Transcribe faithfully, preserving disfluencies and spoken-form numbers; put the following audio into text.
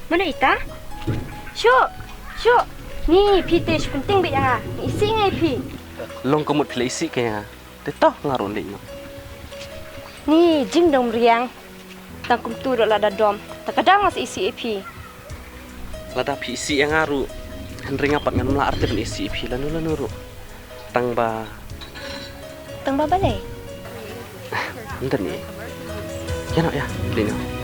Mano ita? Shuh, shuh. Ni phi te shu pynting beit ïa nga. Isih nga ïa phi. Long ka mut phi la isih ka ïa nga. Te to nga ruh leit noh. Ni jingdom riang. Tang kumtu ruh lada dom. Tang ka daw nga sa isih ïa phi. Lada phi isih ïa nga ruh. Hynrei nga pat ngan mlah artip ban isih ïa phi lano lano ruh. Tang ba. Tang ba balei? Ynda ni. Ïa noh ïa, leit noh.